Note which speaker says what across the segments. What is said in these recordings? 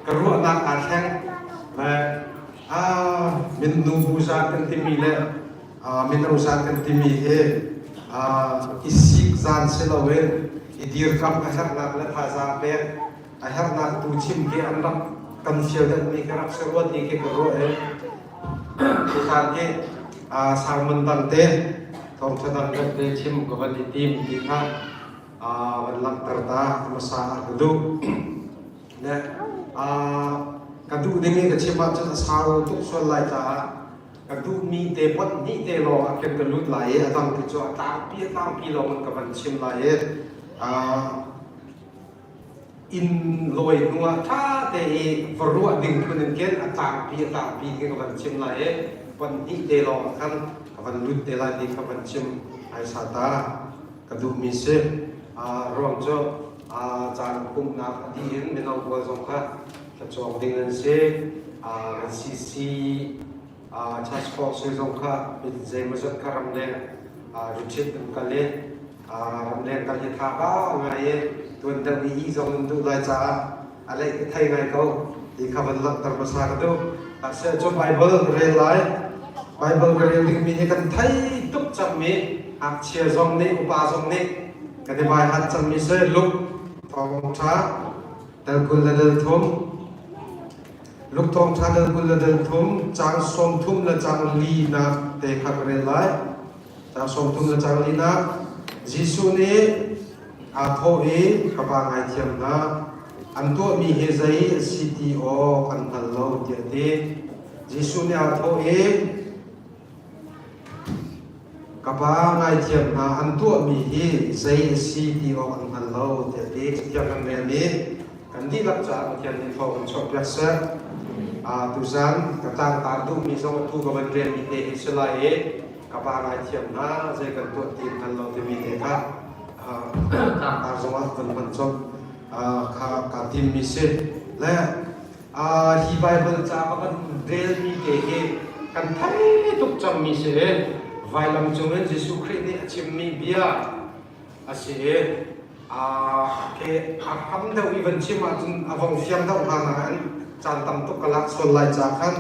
Speaker 1: Ka ruahnak aa thleng. Le minnu bu zat kan timi le mino zat kan timi hi i sik zan si loin i dirkamh a herhnak le thazaang pek a herhnak tu chim khi an rak kan fial deuhmi ka rak si rua ti khi ka ruah i tutan hi sermon dang te thawngṭha dang deuh te chim ka van i tim ti kha van langhter ta hmasa ah ka duh. Le ka duh ding i ka chim ahcun a sau tuk sual lai caah ka duhmi te pot hnih te lawng ah khin ka lut lai i a dang ti cu a tlangpi a tlangpi lawng in ka van chim lai i inn lawi hnu ah ṭha te i va ruah ding phun in khin a tlangpi a tlangpi khi ka van chim lai i pot hnih te lawng ah khan ka van lut te lai ti ka van chim ai sa ta ka duhmi si. Ruang cu caan pumhnak a dih in mino pawl zong kha thlacawng ding an si. Kan CC Church Council zong kha zeimawzat kha ramleng retreat an kal i ramleng kal hi tha ba ngai i tuan deuh i ih zong an duh lai caah a leih ka thei ngai ko ti kha van langhter hmasa ka duh. Seh cu Bible ka rel lai. Bible ka rel dingmi hi kan thei tuk cangmi ngakchia zong nih upa zong nih kan i baihat cangmi si Luke thawngṭha dal 20 le dal thum Luke thawngṭha dal 20 le dal thum caang 30 le caang linak te kha ka rel lai. Caang 30 le caang linak Jesuh nih aa thawh i ka pa ngaithiam hna an tuahmi hi zei a si ti awk an hngal lo tiah a ti. Jesuh nih aa thawh i ka pa ngaithiam hna an tuahmi hi zei a si ti awk an hngal lo tiah a ti. Cathiang kan rel i kan dihlak caah Pathian nih thaw kan chuahpiak seh. Tuzan ka tlangtar duhmi zong atu ka van relmi te hi si lai i ka pa ngaithiam hna zei kan tuah ti hngal lo timi te kha tlangtar zong ah van hman colh kha kaa timmi si. Le hi Bible ca ka van relmi te hi kan thei tuk cangmi si i vailam cungin Jesuh Khrih nih a chimmi bia a si i a hram deuh i van chim ahcun a vong fiang deuh hnga nain caan tam tuk ka lak sual lai ca khan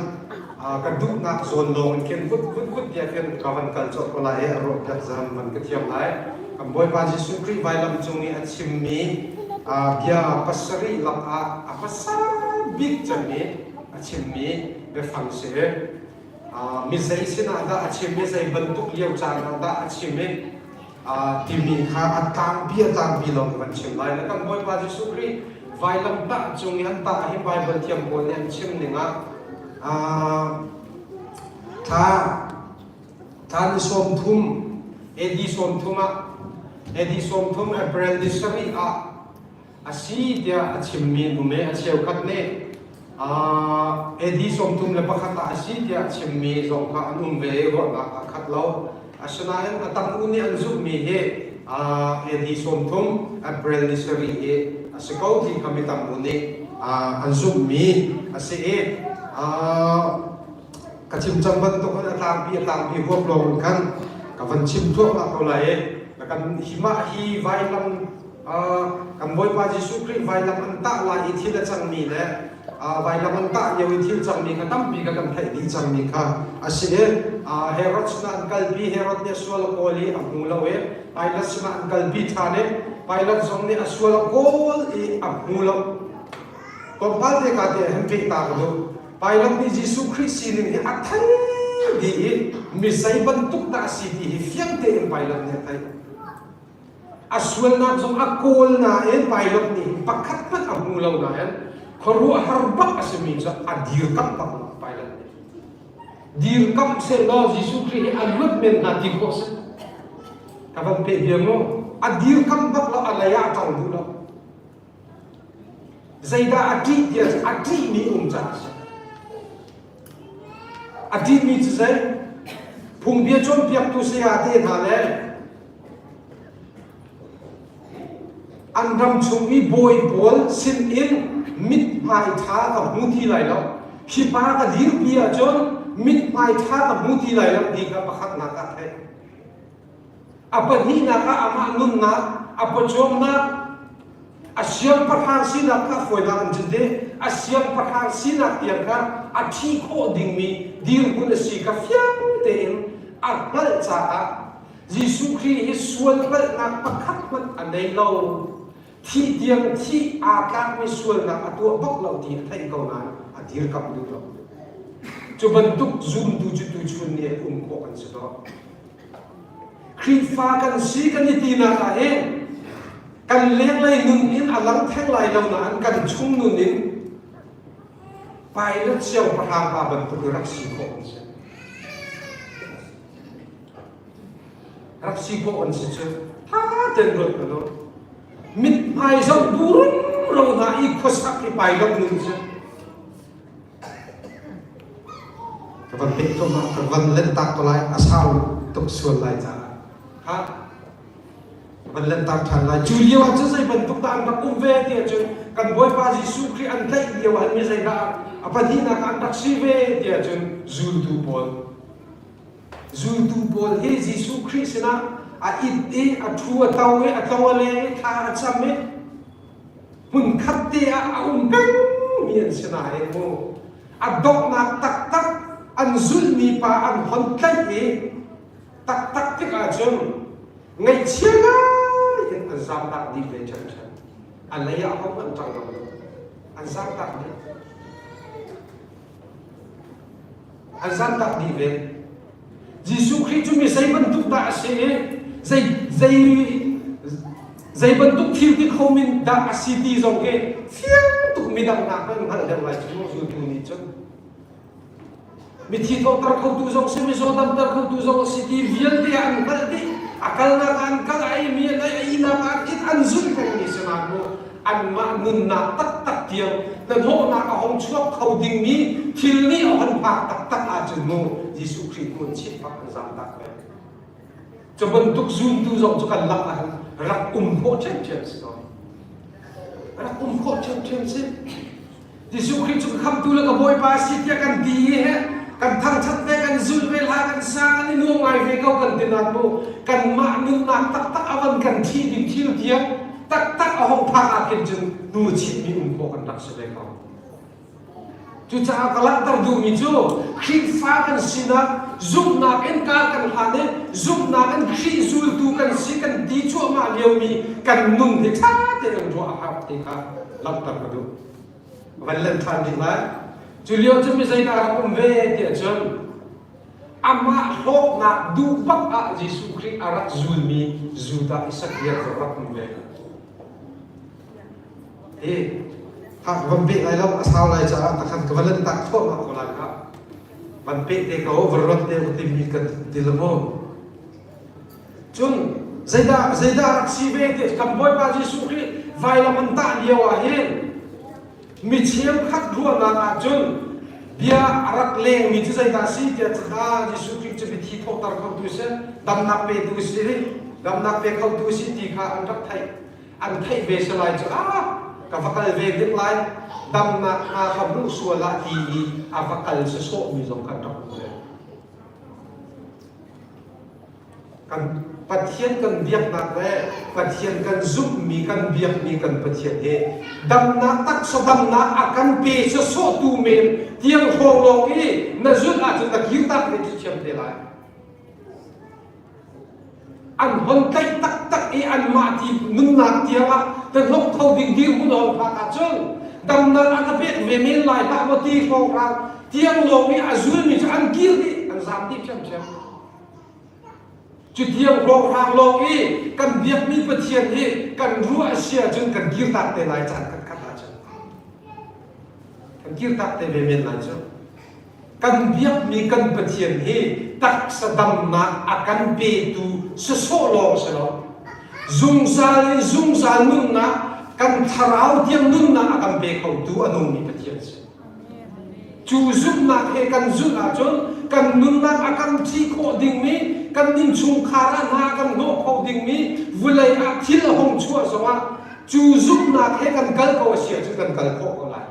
Speaker 1: ka duhnak zawn lawng in khin vut vut vut tiah khin ka van kal colh ko lai i a ruah piak zan van ka thiam lai. Kan Bawipa Jesuh Khrih vailam cung i a chimmi bia pasarih lakah a hmasa bik cem i a chimmi biafang si. Mi zei sinah dah a chim i zei bantuk lio caan ah dah a chim i timi kha a tlangpi a tlangpi lawng kan chim lai. Na kan Bawipa Jesuh Khrih vailamtah cung i an tah hi Baibal thiam pawl nih an chim ning ah thla thla ni 30 AD 30 ah AD 30 April ni sarih ah a si tiah a chimmi an um i a cheukhat nih AD 31 ah a si tiah a chimmi zong kha an um ve i ruahnak aa khat lo. Asinain a tam u nih an zumhmi hi AD 30 April ni sarih hi a si ko ti kha mi tam u nih an zumhmi a si i ka chim cang bantuk in a tlangpi a tlangpi huap lawng in khan ka van chim thluahmah ko lai i kan hi mah hi vailam kan Bawipa Jesuh Khrih vailam an tah lai i thil a cangmi le vailam an tah lio i thil cangmi kha tampi kha kan theih dih cangmi kha a si i Herod sinah an kalpi Herod nih a sual a kawl i a hmu lo i Pilat sinah an kalpi ṭhan i Pilat zong nih a sual a kawl i a hmu lo tlawmpal te ka te han peh ta ka duh Pilat nih Jesuh Khrih sining hi a theih dih i mi zei bantuk dah a si ti hi fiang tein Pilat nih a theih A sualnak zong a kawl nain pilot nih pakhat hmanh a hmu lo nain khuaruahhar bak a simi cu a dirkamh bak pilot nih. Dirkamh sehlaw Jesuh Khrih hi a luat men hnga ti khawh si. Ka van peh bia mu. A dirkamh bak lo, a lei ah a ṭang duh lo. Zeidah a ṭih tiah a ṭihmi um caah a si. A ṭihmi cu zei? Phungbia cawnpiaktu saya te hna le An ram chung i bawi pawl sinin mithmai ṭha ka hmu ti lai lo. Hi pa ka dirpi ahcun mithmai ṭha ka hmu ti lai lo ti kha pakhatnak ah theih. A pahnihnak ah amah nunnak, a pawcawmnak. A siangpahrang sinak kha fawinak an cun te a siangpahrang sinak tiang kha a ṭhi khawh dingmi dirhmun a si kha fiang tein a hngalh caah Jesuh Khrih hi sual hngalhnak pakhat hmanh a nei lo. Thih tiang thih aa tlakmi sualnak a tuah bak lo ti a theih ko nain a dirkamh duh lo. Cu bantuk zumtu cu tuchun ni ah um khawh kan si lo. Khrihfa kan si kan i tinak ah hin kan lenglei nun in a lang theng lai lo nain kan chung nun in pilot siangpahrang pa bantuk rak si khawh an si. Rak si khawh an si cu tha ten ruat hmanh u. Mithmai zoh bu rumro hna i khuasak hi pilot nun cu Ka van pek cuahmah, ka van lentak ko lai, a sau tuk sual lai caah. Ha? Ka van lentak ṭhan lai. Cu lio ah cun zei bantuk dah an rak um ve ti ahcun kan Bawipa Jesuh Khrih an tlaih lio ah mi zeidah a pahnihnak ah an rak si ve ti ahcun zultu pawl. Zultu pawl hi Jesuh Khrih sinah a it i a ṭhu a to i a tlo a leng i thla a cam i hmunkhat te ah a um pengmi an si nain mu a donghnak taktak an zulhmi pa an hon tlaih i taktak tik ahcun ngaihchia ngai in an zamtak dih ve ṭhiamṭhiam. A lei ah hom an ṭang lo an zamtak dih. An zamtak dih ve. Jesuh Khrih cu mi zei bantuk dah a si i zei zei zei bantuk thil ti kho min dah a si ti zong hi fiang tuk midang nak an hngalh deuh lai cu zultu nih cun mithi thawhter khotu zong si mizaw damter khotu zong a si ti vialte an hngalh dih a kalnak ah an kal a eimi an ei a ihnak ah an it an zulh pengmi si nain mu anmah nunnak taktak tiang hnahnawhnak a hong chuak kho dingmi thil nih a hon phak taktak ahcun mu Jesuh Khrih hmun chit bak an zamtak ve. Cu bantuk zumtu zong cu kan lak ah rak um khawh ṭhiamṭhiam si ko. Rak um khawh ṭhiamṭhiam si. Jesuh Khrih cu ka khamtu le ka Bawipa a si tiah kan ti i he kan thangṭhat ve kan zulh ve hla kan sa kan i nuam ngai ve ko kan ti nain mu kanmah nunnak taktak a van kan thih ding thil tiang taktak a hong phak ah khin cun hnu chitmi um khawh kan rak si ve ko. Cucaah ka langhter duhmi cu Khrihfa kan sinak zumhnak in kar kan hlan i zumhnak in Khrih zultu kan si kan ti cuahmah liomi kan nun hi ṭha tein ruah a hau ti kha langhter ka duh. Van len ṭhan rih lai. Cu lio cu mi zeidah rak um ve tiah cun amah hlawknak duh bak ah Jesuh Khrih a rak zulmi Judah Isakriot cu rak um ve. Hi ha van peh lai lo a sau lai caah takhan ka van len tak thluahmah ko lai kha. Van peh te ko van rat te ko timi kan ti la maw. Cun zeidah zeidah rak si ve ti kan Bawipa Jesuh Khrih vailam an tah lio ah hin mi cheukhat ruahnak ahcun bia a rak lengmi cu zeidah si tiah cun Jesuh Khrih cu mithi thawhter khotu si damnak petu si damnak pe khotu si ti kha an rak theih an theih ve si lai cu ah ka va kal ve ding lai damnak hna kha hmuh sual ah ti i a va kal sawsawhmi zong kan rak um ve Kan Pathian kan biaknak le Pathian kan zumhmi kan biakmi kan Pathian hi damnak taksa damnak a kan pe sawsawhtu men tiang hrawng lawng i na zulh ahcun na kirtak ve thiam te lai. An hon tlaih taktak i anmah ti nunnak tiangah na hnok tho ding dirhmun hong phak ahcun damnak a ka pek ve men lai hlah maw ti hrawnghrang tiang lawng i a zulmi cu an kir dih an zaam dih ṭhiamṭhiam. Cu tiang hrawnghrang lawng i kan biakmi Pathian hi kan ruah a si ahcun kan kirtak te lai caan khat khat ahcun kan kirtak te ve men lai cu. Kan biakmi kan Pathian hi taksa damnak a kan petu sawsawh lawng si lo. Zungzal in zungzal nunnak kan thlarau tiang nunnak a kan pe khotu a nungmi Pathian si. Cu zumhnak he kan zulh ahcun kan nunnak a kan thi khawh dingmi, kan innchungkhar ah hna a kan hnawh kho dingmi vulei ah thil a hung chuah zongah cu zumhnak he kan kal ko a si ahcun kan kal khawh ko lai.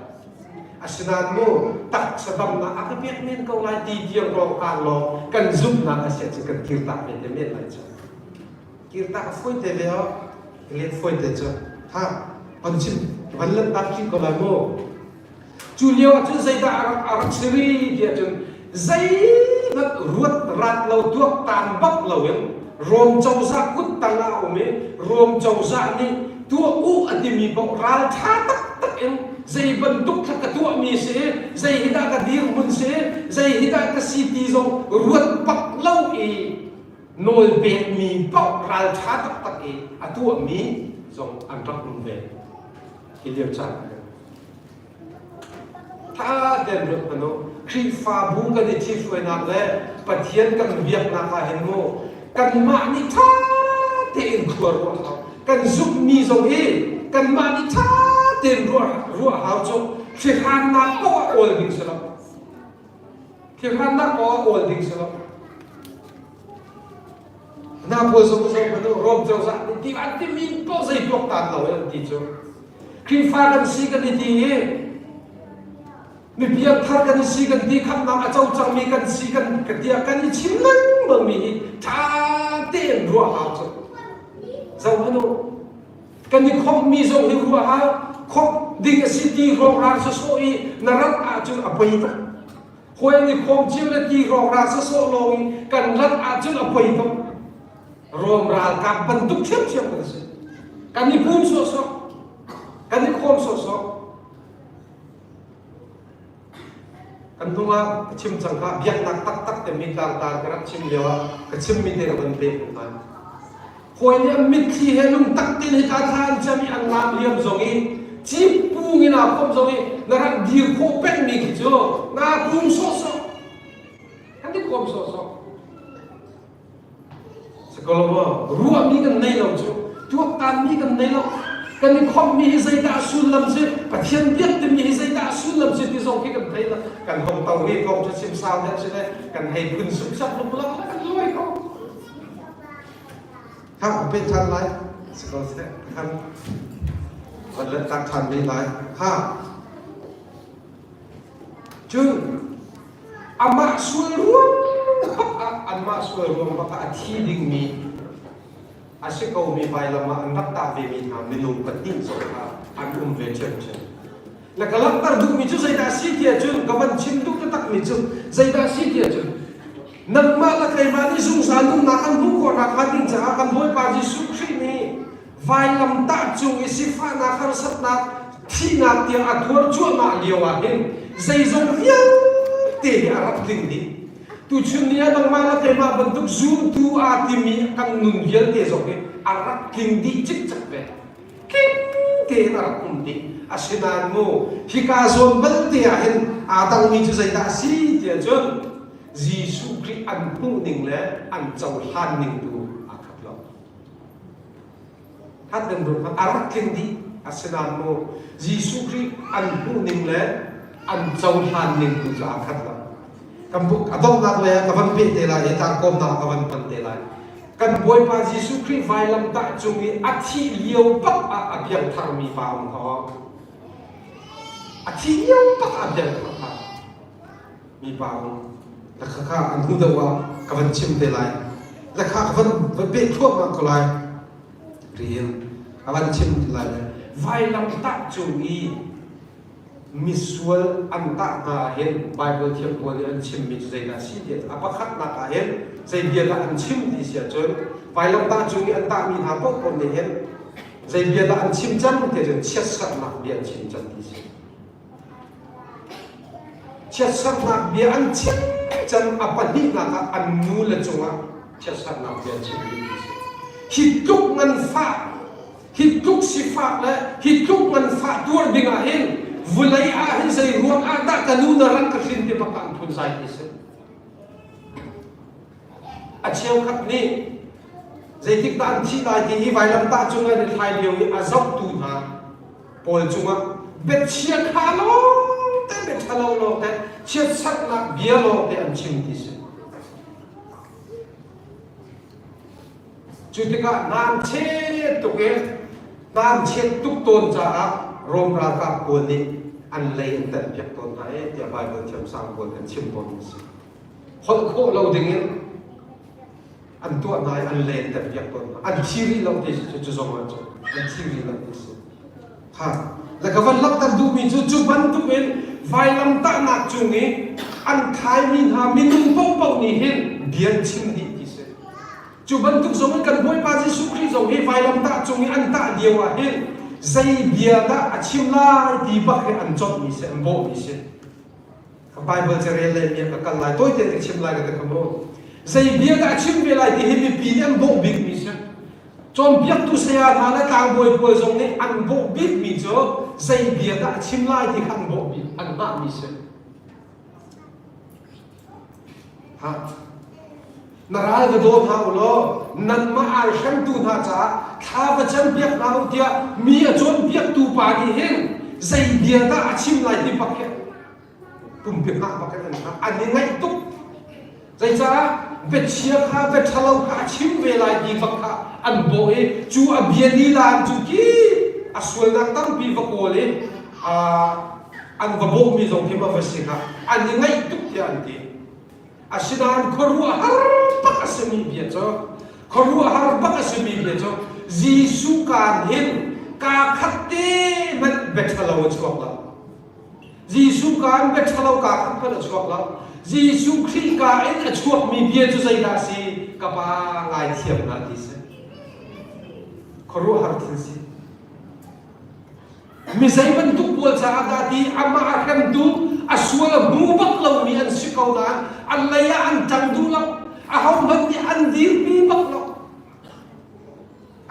Speaker 1: Asinain mu taksa damnak a ka pek men ko lai ti tiang lawng kaan lawng kan zumhnak a si ahcun kan kirtak ve te men lai cu. Kirtak a fawi te ve o. Let fawi te cu. Ha. Van chim van lanhtak chin ko lai mu. Cu lio ah cun zeidah a rak a rak si rih ti ahcun zeihmanh ruat rat lo tuaktan bak loin Rom cozah kut tang ah a um i Rom cozah nih tuah u a timi paoh ralṭha taktak in zei bantuk kha ka tuahmi si i zei hi dah ka dirhmun si i zei hi dah ka si ti zong ruat bak lo i nawl pekmi paoh ralṭha taktak i a tuahmi zong an rak um ve. Hi lio caan Tha tein ruat hmanh u. Khrihfabu kan i ṭhithruainak le Pathian kan biaknak ah hin mu kanmah nih ṭha tein khua ruah hau. Kan zumhmi zong hi kanmah nih ṭha tein ruah ruah hau cu thlihrannak paoh ah awl ding si lo. Thlihrannak paoh ah awl ding si lo. Hna pawl zong zong hmanh u Rom cozah nih ti an timi paoh zei tuaktan lo an ti cu. Khrihfa kan si kan i ti i mi piangthar kan i si kan ti khamnak a co cangmi kan si kan ka tiah kan i chim lengmang mi hi ṭha tein ruah hau cu. Zoh hmanh u kan i khomhmi zong hi ruah hau khomh ding a si ti rawkral sawsawh i na rat ahcun a poi tuk. Hawi an i khawm cio le ti rawkral sawsawh lawng i kan rat ahcun a poi tuk. Rom ralkap bantuk ṭhiamṭhiam kan si. Kan i pum sawhsawh. Kan i khawm sawhsawh. Kan hnung ah ka chim cang kha biaknak taktak timi tlangtar ka rak chim lio ah ka chimmi te ka van pek hna. Hawi nih an mitthli he lungtak tein hika thla an cam i an lam liam zong i cip pung in aa khawm zong i na rak dir khawh pengmi khi cu naa pum sawhsawh. Kan i khawm sawhsawh. Sakolo ruahmi kan nei lo cu tuaktanmi kan nei lo kan i khawmhmi hi zeidah sullam si Pathian biak timi hi zeidah sullam si ti zong khi kan thei lo kan hong to hi kong cu chim sau deuh si le kan hei phun supsap lumlak le kan luai ko ha pe than lai si ko seh kan van let tak than ve lai ha cun amah sual ruang bak ah anmah sual ruang bak ah a thi dingmi a si komi vailam ah an rak tah vemi hna minung pahnih zong kha an um ve ṭhiamṭhiam. Na ka langhter duhmi cu zeidah a si ti ahcun ka van chim duh taktakmi cu zeidah a si ti ahcun nangmah le keimah nih zungzal nunnak kan hmuh khawh nakhnga ding caah kan Bawipa Jesuh Khrih nih vailamtah cung i sifahnak harsatnak thihnak tiang a tuar cuahmah lio ah hin zeizong vialte hi a rak tling dih. Tuchun ni ah nangmah le keimah bantuk zumtu aa timi kan nun vialte zong hi a rak tling dih cikcek ve. Tling tein a rak um dih. Asinain mu hika zawn balte ah hin aa dangmi cu zeidah a si tiah cun Jesuh Khrih an hmuh ning le an cohlan ning tu aa khat lo. Hat nan ruat a rak tling dih. Asinain mu Jesuh Khrih an hmuh ning le an cohlan ning tu cu aa khat lo. Kan buk a donghnak lei ah ka van peh te lai i tlangkawmnak ka van hman te lai. Kan Bawipa Jesuh Khrih vailamtah cung i a thih lio bak ah a piangtharmi pa um kho. A thih lio bak ah a piangthar kha. Mi pa um. La kha kha an hnu deuh ah ka van chim te lai. La kha ka van van peh thluahmah ko lai. Riin a van chim lai le vailamtah cung i misual an tah hna ah hin Bible thiam pawl nih an chimmi cu zeidah a si ti a pakhatnak ah hin zei bia dah an chim ti si ahcun vailamtah cung i an tahmi hna paohpaoh nih hin zei bia dah an chim cang ti ahcun chiatserhnak bia an chim cang ti si. Chiatserhnak bia an chim cang a pahnihnak ah an nu le cungah chiatserhnak bia an chim ti si. Hi tluk nganfah Hi tluk sifak le hi tluk nganfah tuar ding ah hin vulei ah hin zei ruang ah dah ka nu na rak ka hrin ti bak ah an phunzai ti si. A cheukhat nih zeitik dah an thih lai ti hi vailamtah cung an i thlai lio i a zohtu hna pawl cungah biachia kha lawng te bia ṭhalo lawng te chiatsatnak bia lawng te an chim ti si. Cu tikah hngangchet tuk i hngangchet tuk tawn caah Rom ralkap pawl nih an lei an tanpiak tawn hna i tiah Baibal thiamsang pawl an chim tawn a si. Holh khawh lo dingin an tuah hna i an lei an tanpiak tawn hna. An thi rih lo ti si cu zong ah cun an thi rih lo ti si. Ha. Le ka van langhter duhmi cu cu bantukin vailamtahnak cung i an thaimi hna minung paohpaoh nih hin bia an chim dih ti si. Cu bantuk zong in kan Bawipa Jesuh Khrih zong hi vailamtah cung i an tah lio ah hin zei bia dah a chim lai ti bak hi an conhmi si, an bawhmi si. Ka Bible carel le mi ka kal lai tawite ka chim lai ka ti kha mu. Zei bia dah a chim ve lai ti hi mipi nih an bawh bikmi si. Cawnpiaktu saya hna le tlangbawi pawl zong nih an bawh bikmi cu zei bia dah a chim lai ti kha an bawh bik, an hngahmi si. Ha. Na ral va daw hna u law nanmah ai hremtu hna caah thla va campiak hna u tiah mi a cawnpiaktu pa nih hin zei bia dah a chim lai ti bak hi pumpi hngah bak in an hngah an i ngaih tuk zeicah biachia kha bia ṭhalo kha a chim ve lai ti bak kha an bawh i cu a bia lila cu ki a sualnak tampi va kawl i an va bawhmi zong khi ma va si kha an i ngaih tuk tiah an ti asinain khuaruahhar bak a simi bia cu khuaruahhar bak a simi bia cu Jesuh kaan hin kaa khat te hmanh bia ṭhalo a chuak lo Jesuh kaan bia ṭhalo kaa khat hmanh a chuak lo Jesuh Khrih kaa in a chuakmi bia cu zeidah a si ka pa ngaithiam hna ti si khuaruahhar thil si Mi zei bantuk pawl caah dah ti amah a hremtu a sual a hmu bak lomi an si ko nain an lei ah an ṭang duh lo. Ahohmanh nih an dirpi bak lo.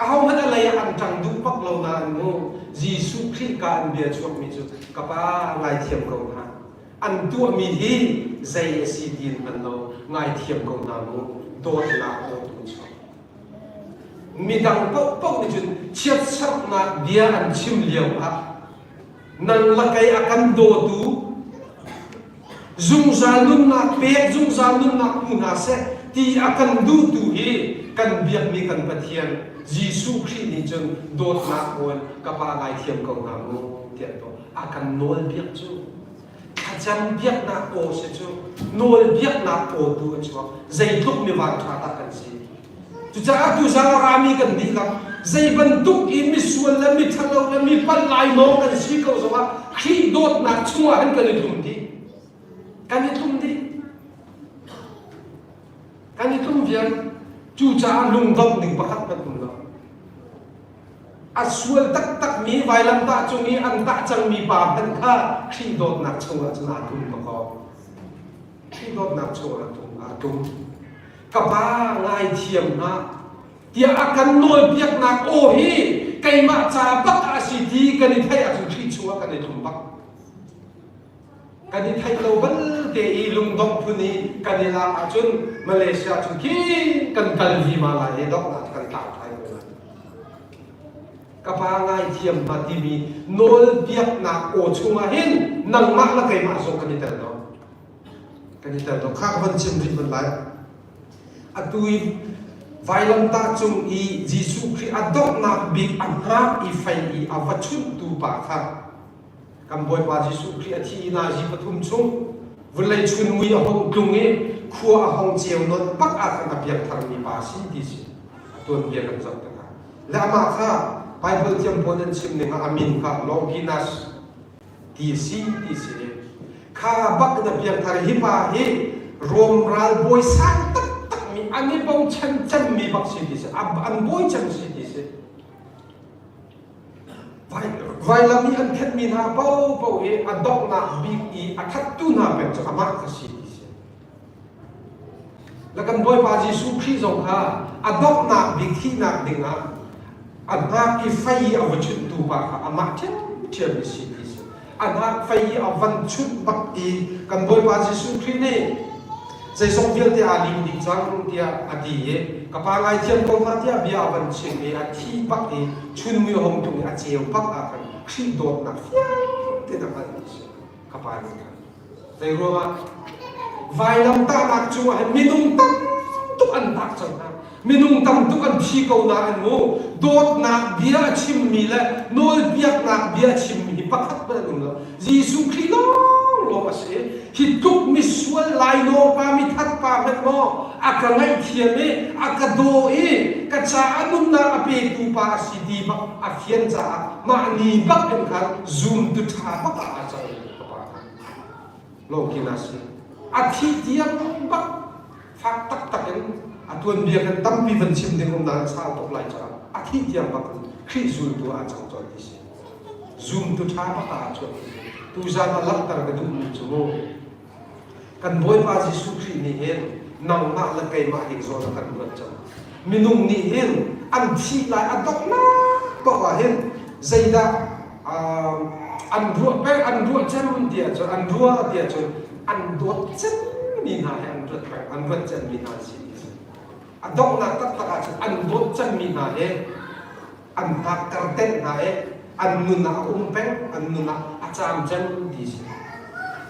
Speaker 1: Ahohmanh a lei ah an ṭang duh bak lo nain mu Jesuh Khrih ka an bia chuakmi cu ka pa ngaithiam ko hna. An tuahmi hi zei a si ti in hngal lo ngaithiam ko hna mu dawtnak aw tu chuak. Midang paohpaoh nih cun chiatserhnak bia an chim lioah nang le kei a kan dawtu zungzal nunnak pek zungzal nunnak hmu hna seh ti a kan duhtu hi kan biakmi kan Pathian Jesuh Khrih nih cun dawtnak aw in ka pa ngaithiam ko hna mu tiah a kan nawlbiak cu thlacam biaknak aw si cu nawl biaknak aw tu a chuak zeitluk mi vanṭha dah kan si cucaah tuzaan a rami kan dihlak zei bantuk i misual le miṭhalo le mi palh lainawng kan si ko zongah Khrih dawtnak chungah hin kan i tlum dih kan i tlum dih kan i tlum vial cucaah lungdongh ding pakhat hmanh um lo A sual taktakmi vailamtah cung i an tah cangmi pa hmanh kha Khrih dawtnak chungah cun aa tum ko. Khrih dawtnak chungah aa tum. Ka pa ngaithiam hlah tiah a kan nawlpiaknak aw hi keimah ca bak ah a si ti kan i theih ahcun Khrih chungah kan i tlum bak. Kan i theih lo balte i lungdongh phun i kan i lak ahcun Malaysia cun khi kan kal vima lai i donghnak kan tlau thai ko lai. Ka pa ngaithiam hna timi nawlbiaknak aw chungah hin nangmah le keimah zong kan i tel lo. Kan i tel lo. Kha ka van chim rih hmanh lai. Atu i vailamtah cung i Jesuh Khrih a donghnak bik a hngak i fei i a va chunhtu pa kha Kan Bawipa Jesuh Khrih a thi i nazi pathum chung vawlei chun mui a hung tlung i khua a hung ceu nawn bak ah khan a piangtharmi pa a si ti si a tuanbia kan zoh tikah le amah kha Bible thiam pawl an chim ning ah a min kha Longinus ti a si ti si kha bak in a piangthar hi pa hi Rom ralbawi sang taktakmi an i bochan cemmi bak si ti si an bawi cem si ti si Vailam i an khenhmi hna paohpaoh hi a donghnak bik i a thattu hna pek cu amah kha si ti si. Le kan Bawipa Jesuh Khrih zong kha a donghnak bik thihnak dingah a hnak i fei i a va chunhtu pa kha amah ṭhiamṭhiam i si ti si. A hnak fei i a van chunh bak i kan Bawipa Jesuh Khrih nih zeizong vialte aa lim dih cang tiah a ti i ka pa ngaithiam ko hna tiah bia a van chim i a thi bak i chunmui a hung tlung i a ceu bak ah khan Khrih dawtnak fiang tein a hngalh ti si ka pa nih khan zei ruangah vailamtahnak cungah hin minung tam tuk an tak cang hna Minung tam tuk an thi ko nain mu dawtnak bia a chimmi le nawlpiaknak bia a chimmi hi pakhat hmanh an um lo. Jesuh Khrih lawnglawng a si. Hi tluk misual lainawng pa mithat pa hmanh maw a ka ngaihthiam i a ka daw i ka. Ka caah nunnak a petu pa a si ti bak a fian caah mah ni bak in khan zumtu ṭha bak ah aa cang ka pa kha. Lawkin a si. A thih tiang bak fak taktak in a tuanbia kan tampi van chim ding um nain sau tuk lai caah a thih tiang bak in Khrih zultu ah cang colh ti si. Zumtu ṭha bak ah aa chuah ti si. Tuzan ah langhter ka duhmi cu mu kan Bawipa Jesuh Khrih nih hin nangmah le keimah hi zawn a kan ruat cang. Minung nih hin an thih lai a donghnak paoh ah hin zeidah an ruah peng an ruah cem ti ahcun an ruah ti ahcun an dawt cemmi hna he an ruat peng an ruat cemmi hna si a donghnak taktak ahcun an dawt cemmi hna he an hngak tenh hna i an nun ah a um peng an nun ah a caam cem ti si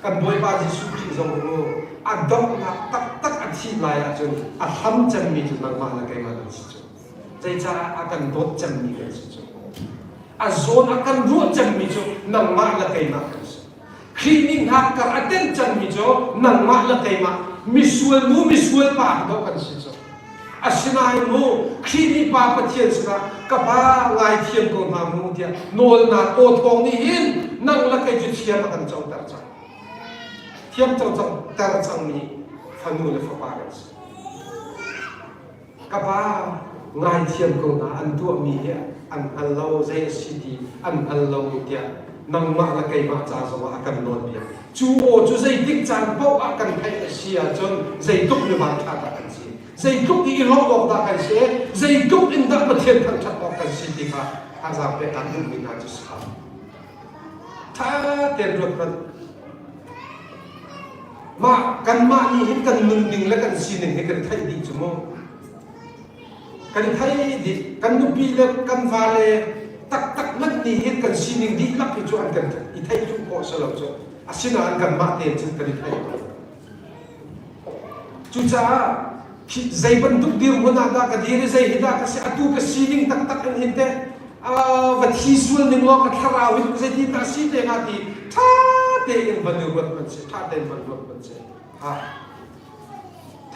Speaker 1: kan Bawipa Jesuh Khrih zong mu a donghnak taktak a thih lai ahcun a hlam cemmi cu nangmah le keimah kan si cu zeicah a kan dawt cemmi kan si cu a zawn a kan ruah cemmi cu nangmah le keimah kan si Khrih nih hngak a tenh cangmi cu nangmah le keimah misual nu misual pa dawh kan si cu. Asinain mu Khrih nih Pa Pathian sinah ka pa ngaithiam ko hna mu tiah nawlnak aw thawng nih hin nang le kei cu thiam a kan coter cang. Thiam co cang ter cangmi fanu le fapa kan si. Ka pa ngaithiam ko hna an tuahmi hi an hngal lo zei a si ti an hngal lo tiah nangmah le keimah ca zongah a kan nawlpiak. Cu aw cu zeitik caan paoh ah kan theih a si ahcun zeitluk mi vanṭha dah kan si, zeitluk i i lawmh awk dah kan si, zeitluk in dah Pathian thangṭhat awk kan si ti kha thazaang pek aan duhmi hna cu si hlah. Ṭha tein ruat hmanh. Mah kanmah nih hin kan nunning le kan sining hi kan theih dih cu mu. Kan theih dih. Kan nupi le kan vale taktak hmanh nih hin kan sining dihlak hi cu an kan i theih duh khawh si lo cu. Asinain kanmah tein cun kan i thei ko. Cucaah zei bantuk dirhmun ah dah ka dir i zei hi dah ka si atu ka sining taktak in hin teh va thi sual ning law ka thlarau hin zeiti dah si te hnga ti ṭha tein van i ruat hmanh si ṭha tein van ruat hmanh si ha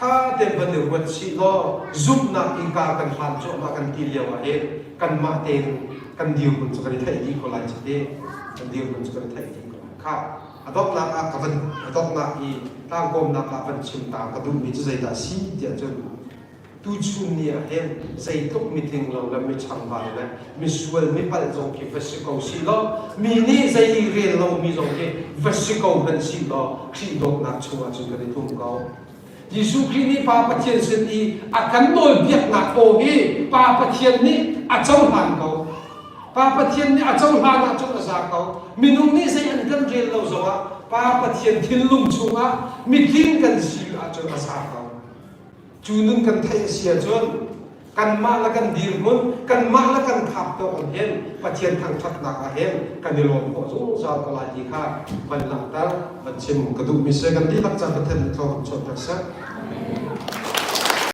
Speaker 1: ṭha tein van i ruat si law zumhnak innka kan hlan cuahmah kan ti lio ah hin kanmah tein kan dirhmun cu kan i theih dih ko lai cu ti kan dirhmun cu kan i theih dih ko lai kha a donghnak ah ka van a donghnak i tlangkawmnak ah van chim ta ka duhmi cu zeidah si tiah cun tuchun ni ah hin zeitluk mitling lo le michangvai le misual mipalh zong khi va si ko si law mi nih zei i rel lomi zong khi va si ko hmanh si law Khrih dawtnak chungah cun kan i tlum ko. Jesuh Khrih nih Pa Pathian sin i a kan nawlpiaknak aw hi Pa Pathian nih a cohlan ko. Pa Pathian nih a cohlan ahcun a za ko. Minung nih zei an kan rel lo zongah Pa Pathian thinlung chungah mitling kan si ahcun a za ko. Cu nun kan theih a si ahcun kanmah le kan dirhmun, kanmah le kan khap tawk in hin Pathian thangṭhatnak ah hin kan i lawm khawh zungzal ko lai ti kha van langhter, van chim ka duhmi si. Kan dihlak caan Pathian nih thaw kan chuahter seh.